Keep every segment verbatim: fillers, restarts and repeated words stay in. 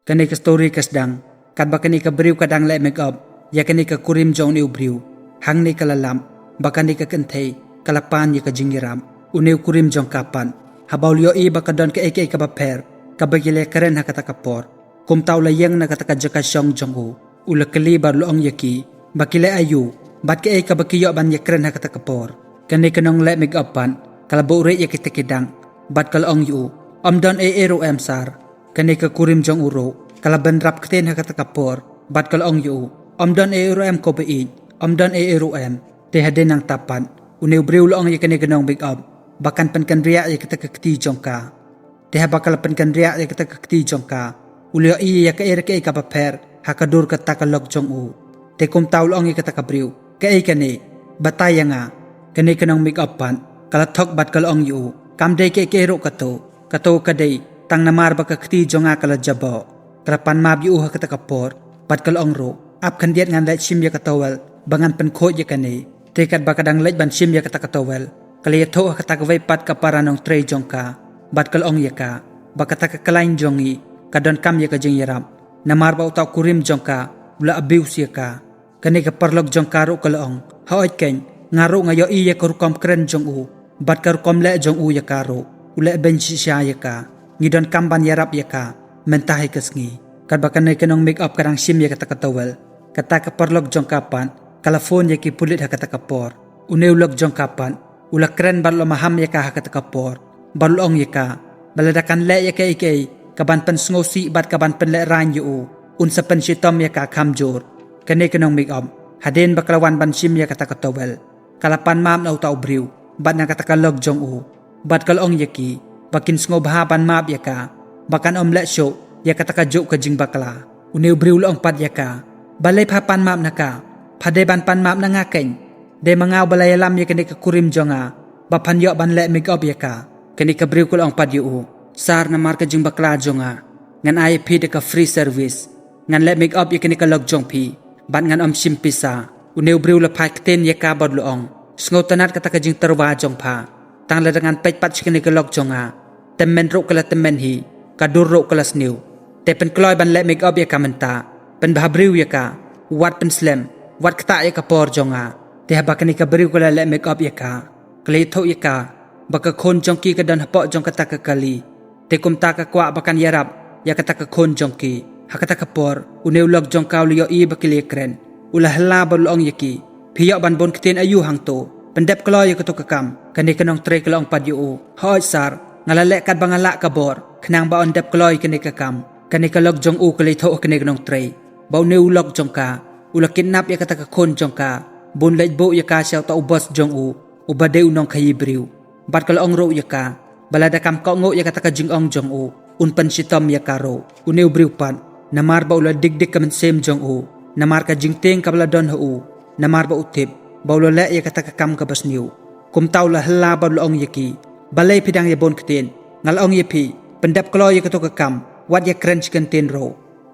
Kane ka story ka sdang katba kane ka briew ka dang leh make up ïa kane ka kurim jong une u briew. Hangne ka la lap ba kane ka kynthei ka la pan ïa ka jingïarap. Une u kurim jong ka pat, haba u la ïohi ba ka don kaei kaei kaba pher kaba ki la kren ha kata ka por, kumta u la ïeng na kata ka jaka shong jong u. U la kylli bad u la ong ïa ki ba ki leh aïu bad kaei kaba ki ïoh ban ïakren ha kata ka por. Kane ka nongleh make up pat ka la buhrieh ïa kita ki dak bad ka la ong ïa u, ym don ei ei ruh em sir. Kane ka kurim jong u ruh ka la bynrap ktien ha kata ka por bad ka la ong ïa u, ym don ei ei ruh em ko ba ïeit, ym don ei ei ruh em. Te hadien nangta pat une u briew u la ong ïa kane ka nong make up ba kan pynkynriah ïa kata ka kti jong ka. Te haba ka la pynkynriah ïa kata ka kti jong ka, u la ïohi ïa kaei re kaei kaba pher ha ka dur kata ka lok jong u. Te kumta u la ong ïa kata ka briew, kaei kane, batai ïa nga. Kane ka nong make up pat ka la thok bad ka la ong ïa u, kam dei kaei kaei ruh kato. Kato ka dei tang namar ba ka kti jong nga ka la jaboh. Ka la pan map ïa u ha kata ka por bad ka la ong ruh, ap khyndiat ngan leit shim ïa ka towel ba ngan pynkhuid ïa kane. Te katba ka dang leit ban shim ïa kata ka towel, ka la ïathuh ha kata kawei pat ka para nongtrei jong ka bad ka la ong ïa ka ba kata ka khlaiñ jong ngi ka donkam ïa ka jingïarap, namar ba uta u kurim jong ka u la abuse ïa ka. Kane ka paralok jong ka ruh ka la ong, hooid keiñ, nga ruh nga ïohi ïa ka rukom kren jong u bad ka rukom leh jong u ïa ka ruh, u leh beiñ shisha ïa ka. Ngi donkam ban ïarap ïa ka mynta ha ka sngi. Katba kane ka nong make up ka dang shim ïa kata ka towel, kata ka paralok jong ka pat ka la phone ïa ki pulit ha kata ka por. Une u lok jong ka pat u la kren bad u la maham ïa ka ha kata ka por bad u la ong ïa ka ba lada kan leh ïa kaei kaei ka ban pynsngewsih bad ka ban pynlehraiñ ïa u, un sa pynshitom ïa ka kham jur. Kane ka nong make up, hadien ba ka la wan ban shim ïa kata ka towel, ka la pan map na uta u briew bad na kata ka lok jong u bad ka la ong ïa ki ba kin sngewbha ban map ïa ka ba kan ym leh shuh ïa kata ka juh ka jingbakla. Une u briew u la ong pat ïa ka, balei pha pan map na ka? Pha dei ban pan map na nga keiñ. Dei ma nga uba la ïalam ïa kane ka kurim jong nga ba phan ïoh ban leh make up ïa ka. Kane ka briew ka la ong pat ïa u, sir, namar ka jingbakla jong nga, ngan ai ïa phi da ka free service. Ngan leh make up ïa kane ka lok jong phi bad ngan ym shim pisa. Une u briew u la phai ktien ïa ka bad u la ong, sngewtynnad kata ka jingtyrwa jong pha. Tang lada ngan peit pat sha kane ka lok jong nga, tymmen ruh ka la tymmen hi, ka dur ruh ka la sniew. Te pynkloi ban leh make up ïa ka mynta, pynbhabriew ïa ka, wat pynslem, wat ktah ïa ka por jong nga. Te haba kane ka briew ka la leh make up ïa ka, ka la ïathuh ïa ka ba ka khun jong ki ka don hapoh jong kata ka kali. Te kumta ka kwah ba kan ïarap ïa kata ka khun jong ki. Ha kata ka por une u lok jong ka u la ïohi ba ki la ïakren. U la hylla bad u la ong ïa ki, phi ïoh ban bun ktien aïu hangto? Pyndep kloi ïa kato ka kam. Kane ka nongtrei ka la ong pat ïa u, hooid sir, nga la leh katba nga lah ka bor khnang ba yn dep kloi ïa kane ka kam. Kane ka lok jong u ka la ïathuh ha kane ka nongtrei ba une u lok jong ka u la kidnap ïa kata ka khun jong ka, bun leit buh ïa ka sha uta u boss jong u uba dei u nongkhaïi briew. Bad ka la ong ruh ïa ka ba lada kam kohnguh ïa kata ka jingong jong u, un pynshitom ïa ka ruh. Une u briew pat, namar ba u la dik dik ka mynsiem jong u, namar ka jingtieng kaba la don ha u, namar ba u tip ba u la leh ïa kata ka kam kaba sniew, kumta u la hylla bad u la ong ïa ki, balei phi dang ïa bun ktien? Nga la ong ïa phi, pyndep kloi ïa kato ka kam, wat ïakren shi kyntien ruh.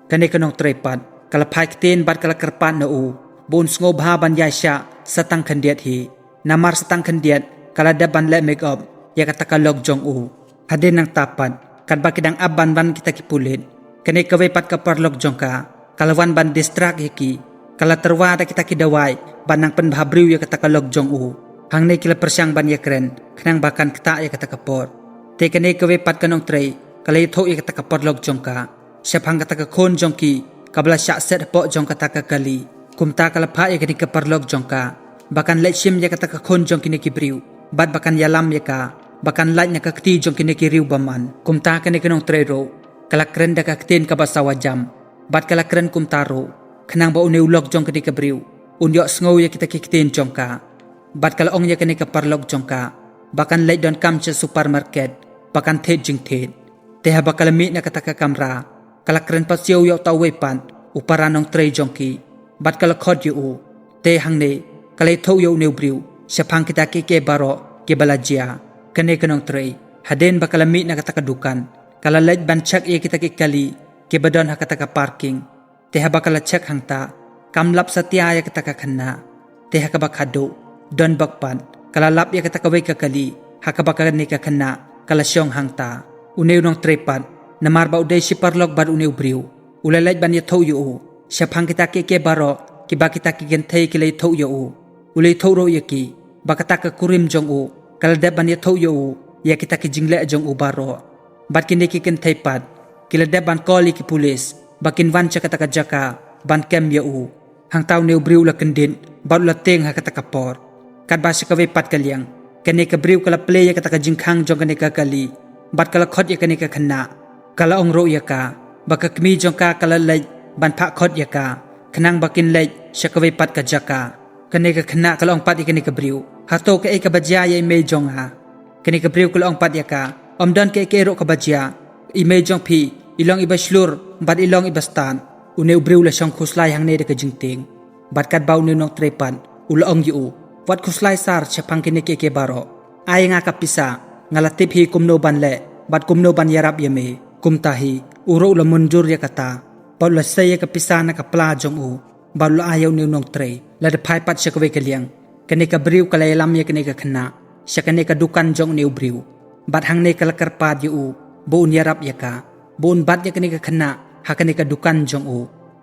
Kane ka nongtrei pat ka la phai ktien bad ka la kyrpad na u ba un sngewbha ban ïaishah sa tang khyndiat hi. Namar sa tang khyndiat ka la dep ban leh make up ïa kata ka lok jong u. Hadien nangta pat katba ki dang ap ban wan kita ki pulit, kane kawei pat ka paralok jong ka ka la wan ban distract ïa ki. Ka la tyrwa da kita ki dawai ban nang pynbhabriew ïa kata ka lok jong u. Hangne ki la pyrshang ban ïakren khnang ba kan ktah ïa kata ka por. Te kane kawei pat ka nongtrei ka la ïathuh ïa kata ka paralok jong ka shaphang kata ka khun jong ki kaba la shah set hapoh jong kata ka kali. Kumta ka la phah ïa kane ka paralok jong ka ba kan leit shim ïa kata ka khun jong kine ki briew bad ba kan ïalam ïa ka ba kan lait na ka kti jong kine ki riew bymman. Kumta kane ka nongtrei ruh ka la kren da ka ktien kaba sawa jam bad ka la kren kumta ruh khnang ba une u lok jong kane ka briew un ïohsngew ïa kita ki ktien jong ka. Bad ka la ong ïa kane ka paralok jong ka ba kan leit donkam sha supermarket ba kan thied jingthied. Te haba ka la mih na kata ka kamra ka la kren pasiaw ïa uta uwei pat u para nongtrei jong ki bad ka la khot ïa u. Te hangne ka la ïathuh ïa une u briew shaphang kita kiei kiei baroh kiba la jia. Kane ka nongtrei hadien ba ka la mih na kata ka dukan ka la leit ban check ïa kita ki kali kiba don ha kata ka parking. Te haba ka la check hangta kam lap satia ïa kata ka khynnah. Te ha kaba khadduh don bok pat ka la lap ïa kata kawei ka kali ha kaba kane ka khynnah ka la shong hangta. Une u nongtrei pat namar ba u dei shi paralok bad une u briew U la leit ban ïathuh ïa u shaphang kita kiei kiei baroh kiba kita ki kynthei ki la ïathuh ïa u. U la ïathuh ruh ïa ki ba kata ka kurim jong u ka la dep ban ïathuh ïa u ïa kita ki jingleh jong u baroh. Bad kine ki kynthei pat ki la dep ban call ïa ki pulit ba kin wan sha kata ka jaka ban kem ïa u. Hangta une u briew u la kyndit bad u la tieng ha kata ka por. Katba sha kawei pat ka liang, kane ka briew ka la plie ïa kata ka jingkhang jong kane ka kali bad ka la khot ïa kane ka khynnah. Ka la ong ruh ïa ka ba ka kmie jong ka ka la leit ban phah khot ïa ka khnang ba kin leit sha kawei pat ka jaka. Kane ka khynnah ka la ong pat ïa kane ka briew, hato kaei kaba jia ïa i mei jong nga? Kane ka briew ka la ong pat ïa ka, ym don kaei kaei ruh kaba jia. I mei jong phi i long iba shlur bad i long iba stad. Une u briew u la shong khuslai hangne da ka jingtieng. Bad katba une u nongtrei pat u la ong ïa u, wat khuslai sir shaphang kine kiei kiei baroh. Ai ïa nga ka pisa, nga la tip hi kumno ban leh bad kumno ban ïarap ïa me. Kumta hi u ruh u la mynjur ïa kata bad u la sei ïa ka pisa na ka pla jong u bad u la ai ïa une u nongtrei. Lada phai pat sha kawei ka liang, kane ka briew ka la ïalam ïa kane ka khynnah sha kane ka dukan jong une u briew. Bad hangne ka la kyrpad ïa u ba un ïarap ïa ka, ba un bat ïa kane ka khynnah ha kane ka dukan jong u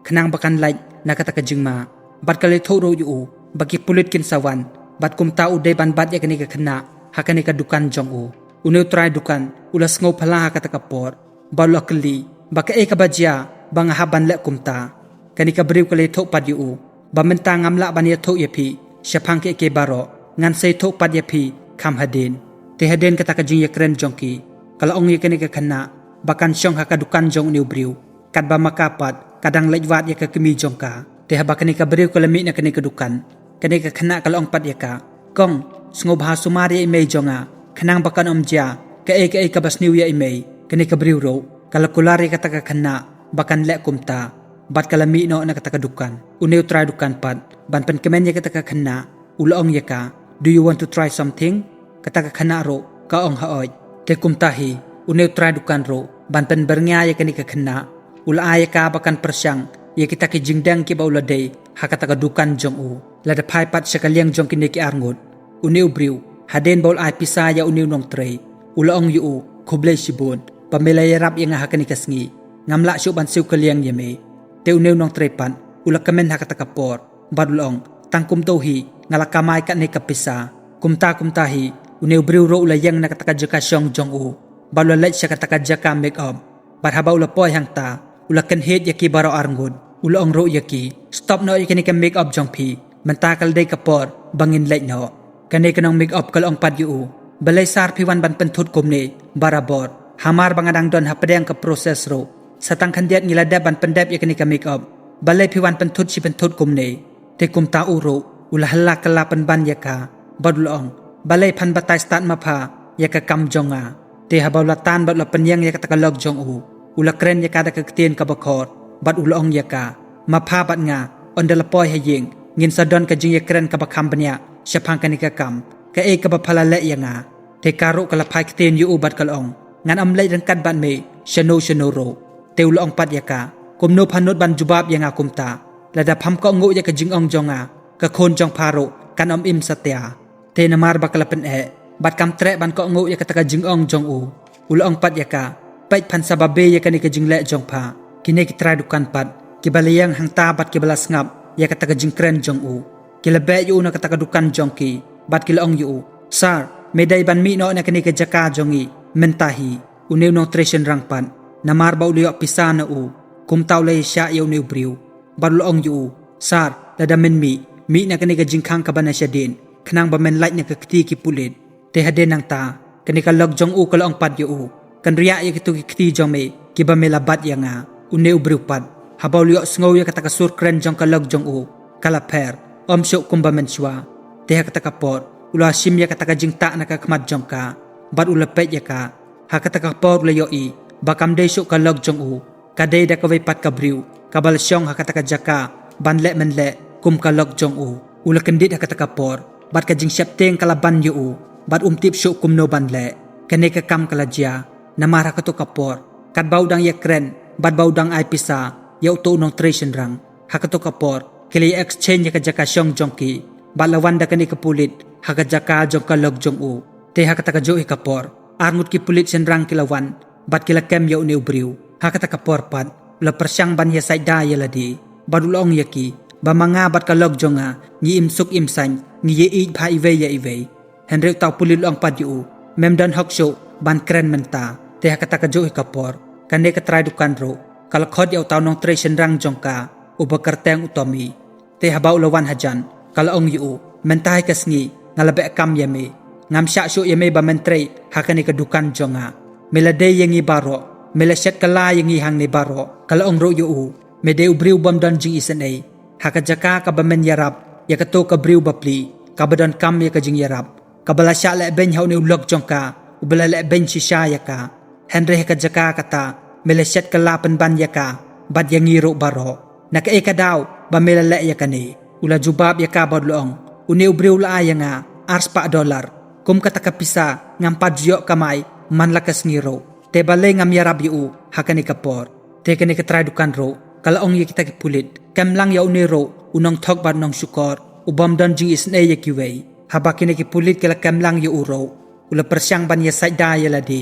khnang ba kan lait na kata ka jingma. Bad ka la ïathuh ruh ïa u ba ki pulit kin sa wan, bad kumta u dei ban bat ïa kane ka khynnah ha kane ka dukan jong u. Une u trai dukan u la sngew phylla ha kata ka por bad u la kylli ba kaei kaba jia ba nga hap ban leh kumta. Kane ka briew ka la ïathuh pat ïa u ba mynta ngam lah ban ïathuh ïa phi shaphang kiei kiei baroh, ngan sa ïathuh pat ïa phi kham hadien. Te hadien kata ka jingïakren jong ki, ka la ong ïa kane ka khynnah ba kan shong ha ka dukan jong une u briew, katba ma ka pat ka dang leit wad ïa ka kmie jong ka. Te haba kane ka briew ka la mih na kane ka dukan, kane ka khynnah ka la ong pat ïa ka, kong, sngewbha sumar ïa i mei jong nga khnang ba kan ym jia kaei kaei kaba sniew ïa i mei. Kane ka briew ruh ka la kular ïa kata ka khynnah ba kan leh kumta bad ka la mih noh na kata ka dukan. Une u trai dukan pat ban pynkmen ïa kata ka khynnah u la ong ïa ka, do you want to try something? Kata ka khynnah ruh ka ong, haoid. Te kumta hi une u trai dukan ruh ban pynbyrngia ïa kane ka khynnah u la ai ïa ka ba kan pyrshang ïa kita ki jingdeng kiba u la dei ha kata ka dukan jong u. Lada phai pat sha ka liang jong kine ki arngut, une u briew hadien ba u la ai pisa ïa une u nongtrei u la ong ïa u, khublei shibun ba me la ïarap ïa nga ha kane ka sngi. Ngam lah shuh ban siew ka liang ïa me. Te une u nongtrei pat u la kmen ha kata ka por bad u la ong, tang kumto hi nga la kamai kane ka pisa. Kumta kumta hi une u briew ruh u la ïeng na kata ka jaka shong jong u bad u la leit sha kata ka jaka make up. Bad haba u la poi hangta u la kynhied ïa ki baroh arngut. U la ong ruh ïa ki, stop noh ïa kane ka make up jong phi, mynta ka la dei ka por ba ngin leit noh. Kane ka nong make up ka la ong pat ïa u, balei sir phi wan ban pynthut kumne barabor, hamar ba nga dang don hapdeng ka process ruh. Sa tang khyndiat ngi la dep ban pyndep ïa kane ka make up, balei phi wan pynthut shi pynthut kumne? Te kumta u ruh u la halla kylla pynban ïa ka bad u la ong, balei phan batai stad ma pha ïa ka kam jong nga? Te haba u la tan bad u la pynïeng ïa kata ka lok jong u, u la kren ïa ka da ka ktien kaba khor bad u la ong ïa ka, ma pha bad nga, ynda la poi ha ïing ngin sa don ka jingïakren kaba kham bniah shaphang kane ka kam, kaei kaba pha la leh ïa nga. Te ka ruh ka la phai ktien ïa u bad ka la ong, ngan ym leit ryngkat bad me shano shano ruh. Te u la ong pat ïa ka, kumno phan nud ban jubab ïa nga kumta? Lada pham kohnguh ïa ka jingong jong nga, ka khun jong pha ruh kan ym im satia. Te namar ba ka la pyneh bad kam treh ban kohnguh ïa kata ka jingong jong u, u la ong pat ïa ka, peit phan sa babe ïa kane ka jingleh jong pha. Kine ki trai dukan pat kiba la ïeng hangta bad kiba la sngap ïa kata ka jingkren jong u, ki la beh ïa u na kata ka dukan jong ki bad ki la ong ïa u, sir, me dei ban mih noh na kane ka jaka jong ngi mynta hi. Une u nongtrei shynrang pat namar ba u la ïoh pisa na u, kumta u la ïashah ïa une u briew bad u la ong ïa u, sir, lada men mih, mih na kane ka jingkhang kaba na shadien khnang ba men lait na ka kti ki pulit. Te hadien nangta kane ka lok jong u ka la ong pat ïa u, kynriah ïa kito ki kti jong me kiba me la bat ïa nga. Une u briew pat haba u la ïohsngew ïa kata ka sur kren jong ka lok jong u, ka la pher, ym shuh kumba mynshuwa. Te ha kata ka por u la shim ïa kata ka jingtah na ka khmat jong ka bad u la peit ïa ka. Ha kata ka por u la ïohi ba kam dei shuh ka lok jong u, ka dei da kawei pat ka briew kaba la shong ha kata ka jaka ban leh men leh kum ka lok jong u. U la kyndit ha kata ka por bad ka jingsheptieng ka la ban ïa u bad um tip shuh kumno ban leh. Kane ka kam ka la jia namar ha kato ka por katba u dang ïakren bad ba u dang ai pisa ïa uto u nongtrei shynrang, ha kato ka por ki la ïa exchange ïa ka jaka shong jong ki bad la wan da kane ka pulit ha ka jaka jong ka lok jong u. Te ha kata ka juh hi ka por arngut ki pulit shynrang ki la wan bad ki la kem ïa une u briew. Ha kata ka por pat U la pyrshang ban ïasaid da ïa lade bad u la ong ïa ki ba ma nga bad ka lok jong nga ngi im suk im saiñ, ngi ïa ïeit bha iwei ïa iwei. Hynrei uta u pulit u la ong pat ïa u, mem don hok shuh ban kren mynta. Te ha kata kajuh hi ka por, kane ka trai dukan ruh ka la khot ïa uta u nongtrei shynrang jong ka uba kyrteng u Tommy. Te haba u la wan hajan, ka la ong ïa u, mynta hi ka sngi nga la beh kam ïa me. Ngam shah shuh ïa me ba men trei ha kane ka dukan jong nga. Me la dei ïa ngi baroh, me la shet kylla ïa ngi hangne baroh. Ka la ong ruh ïa u, me dei u briew bym don jingisynei. Ha ka jaka kaba men ïarap ïa kato ka briew bapli kaba don kam ïa ka jingïarap, kaba la shah leh beiñ ha une u lok jong ka uba la leh beiñ shisha ïa ka. Hynrei ha ka jaka kata, me la shet kylla pynban ïa ka bad ïa ngi ruh baroh. Na kaei ka daw ba me la leh ïa kane? U la jubab ïa ka bad u la ong, une u briew u la ai ïa nga ar spah dollar. Kum kata ka pisa ngam pat ju ïoh kamai man la ka sngi ruh. Te balei ngam ïarap ïa u ha kane ka por? Te kane ka trai dukan ruh ka la ong ïa kita ki pulit, kem lang ïa une ruh u nongthok bad nongshukor u bym don jingisynei ïa kiwei. Haba kine ki pulit ki la kem lang ïa u ruh, u la pyrshang ban ïasaid da ïa lade.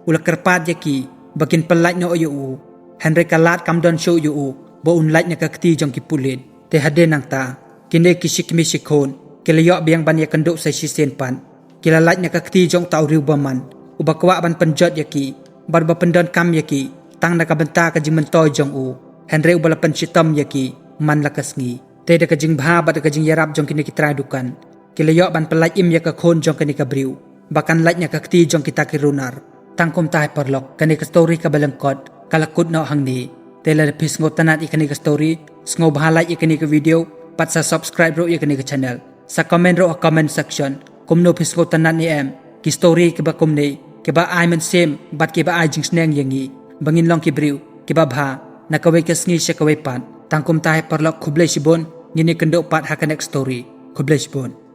U la kyrpad ïa ki ba kin pyllait noh ïa u. Hynrei ka lad kam don shuh ïa u ba un lait na ka kti jong ki pulit. Te hadien nangta, kine ki shi kmie shi khun ki la ïoh biang ban ïakynduh sa shisien pat. Ki la lait na ka kti jong uta u riewbymman uba kwah ban pynjot ïa ki bad ba pyndonkam ïa ki tang na ka bynta ka jingmyntoi jong u, hynrei uba la pynshitom ïa ki man la ka sngi. Te da ka jingbha bad da ka jingïarap jong kine ki trai dukan, ki la ïoh ban pyllait im ïa ka khun jong kane ka briew ba kan lait na ka kti jong kita ki runar. Tang kumta hi paralok, kane ka story kaba lyngkot ka la kut noh hangne. Te lada phi sngewtynnat ïa kane ka story, sngewbha like ïa kane ka video bad sa subscribe ruh ïa kane ka channel. Sa comment ruh ha comment section kumno phi sngewtynnat ne em ki story kiba kumne, kiba ai mynsiem bad kiba ai jingsneng ïa ngi ba ngin long ki briew kiba bha na kawei ka sngi sha kawei pat. Tang kumta hi paralok, khublei shibun, ngin ïakynduh pat ha ka next story. Khublei shibun.